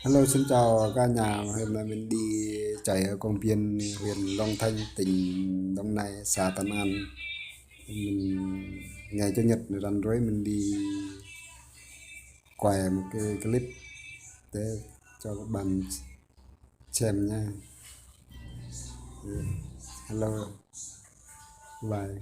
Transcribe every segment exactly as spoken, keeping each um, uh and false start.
Hello, xin chào cả nhà. Hôm nay mình đi chạy ở công viên huyện Long Thành, tỉnh Đồng Nai, xã Tân An. Mình ngày chủ nhật rảnh rỗi mình đi quay một cái clip để cho các bạn xem nha. Hello. Bye.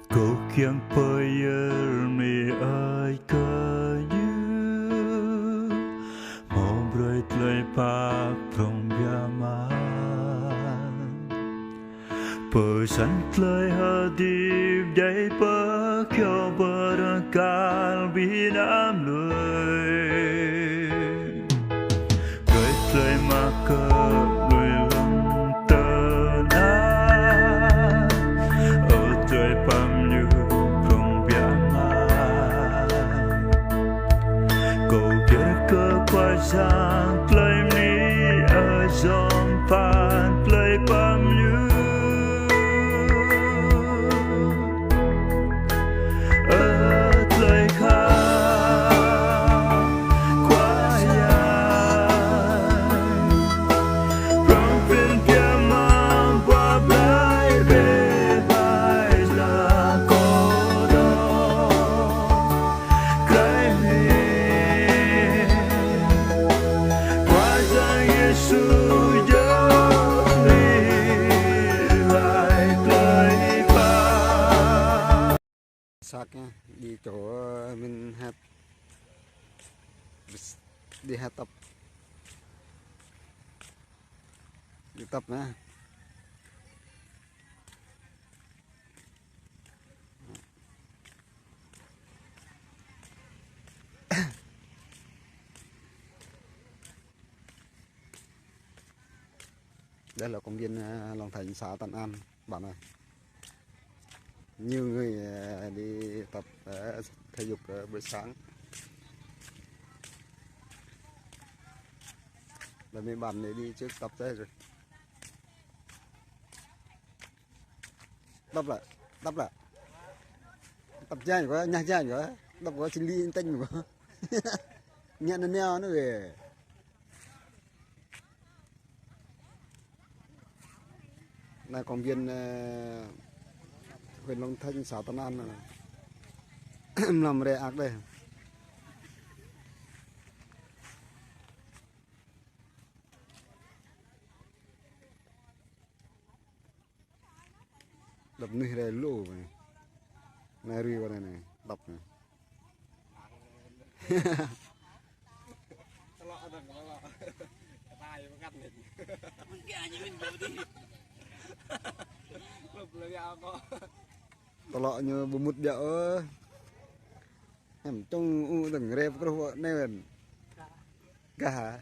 Kâo kiăng pơyơr mơai kơ ñu, hmâo brơi tơlơi pap prong biă mă. Pơsăn tơlơi hơdip djai pơkơyâo bơrơkal ƀing anăm lui. Brơi tơlơi mơak kơ lui lŏn tơnah, ơ tơlơi pơmlŭ prong biă mă. Kâo kiăng kơ pơsăn tơlơi mơni, ơ yom pơphan tơlơi pơmlŭ. Ơ tơlơi khăp Khua Yang, prong prin biă mă, pơblai rai ƀai la kơ dŏ. Krăn hĭ, Khua Yang Yêsu yơh ri lai tơlơi pap. Săk nhá, đi chỗ mình hát, đi hát tập, đi tập nhá. Đây là công viên, à, Long Thành, xã Tân An, bạn ơi. Nhiều người, à, đi tập, à, thể dục, à, buổi sáng. Là mấy bạn này đi trước tập thế rồi. Tập lại, tập lại. Tập dai quá, nhảy dai quá. Tập quá, sinh lý tinh quá. Nhảy nó neo nó về. Anai công viên, ơ, huyện Long Thành, xã Tân An anai. Mlam rơak dih. Dăp nih rai lu anai. Anai rĭ anai anai, dăp anai. Tơlŏk dơ̆ng, tơlŏk. Kơtai mơngăt anai. Lŭp lơi ya kơ. Tơlŏk ñu ƀu mŭt biă ôh. Hiam čong ư dơ̆ng rep kruh wơ̆t anai wen. Gah hă?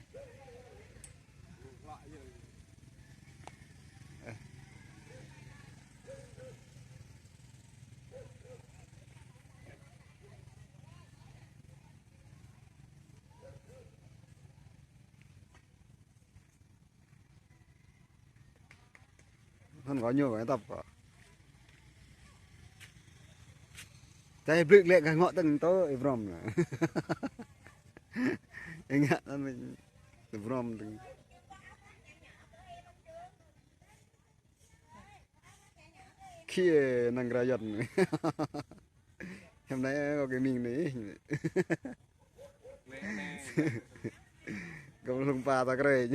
Hăn kơ ñu kơ tăp kơ. Čai blư̆ lĕ kơ ngŏ tơ̆ng tơ ih Brom anai. Ih ngă anŭn ih Brom tơ̆ng. Khĭ năng rơyăn. Hôm nay có cái mình này. Kơ lông pa ta krê.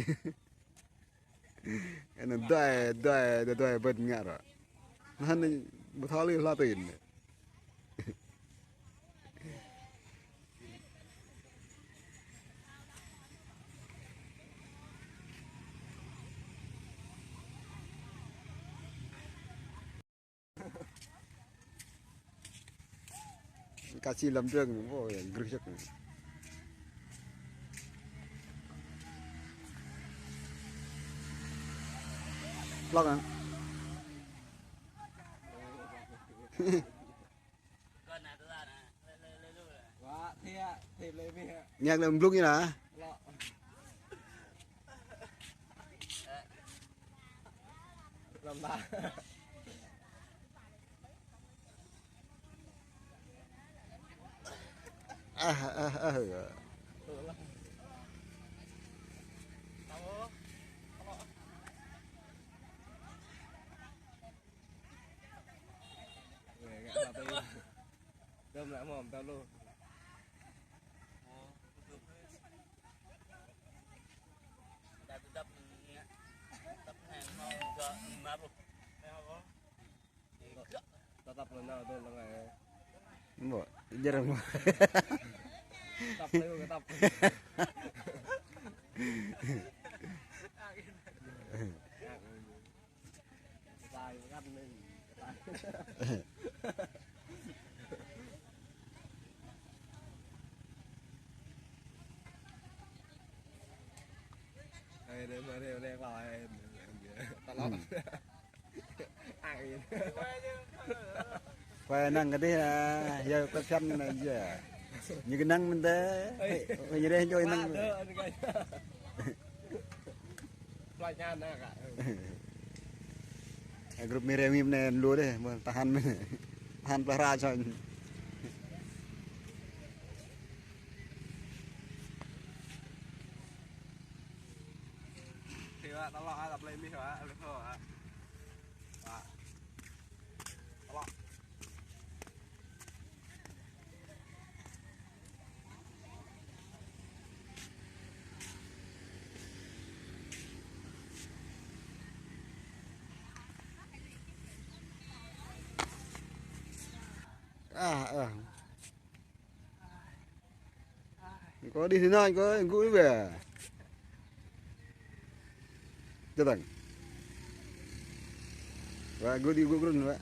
Anŭn dai, dai, dai, dai bơ̆t ngă ră. Anŭn anai ƀu thâo lĕ hla tơ̆ng. Ka si lăm drơ̆ng, ô, grưh jăk. Lŏk hă? Ngă lĕ blung ñu lah. Ah, ah, ah. Tatap lu nao tu lengai. Mbok, jarang. Tatap lu, tatap. Sai kan nih. Ai, deh, mari, deh, kelain. Tolong. Angin. Quay năng cái đấy à, giờ quay phim như này giờ. Như cái năng mình thế. Ơi, như đây cho năng. Pelajaran ya, Kak. Grup Mire Mim anai lu deh, mơ̆ tahan mơ̆n. Tahan pơhra čoi. Thì bạn tao lo ai tập lên đi hả? Được thôi hả? Bạn. Tao lo. Ah, ah. Kơ đi thế nào, kơ gũi về. Jatang. Wă, gũi đi, gũi gurun, wă.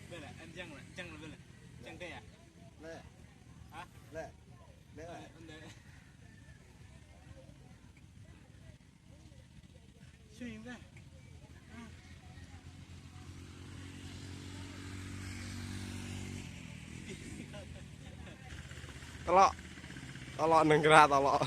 Bê lĕ, ăn jăng lĕ, jăng lĕ bê lĕ. Jăng đê à? Lĕ. Hả? Lĕ. Lĕ. Ơ, ăn đê. Suy bê. Tơlŏ. Tơlŏ nơ̆ng kra tơlŏ.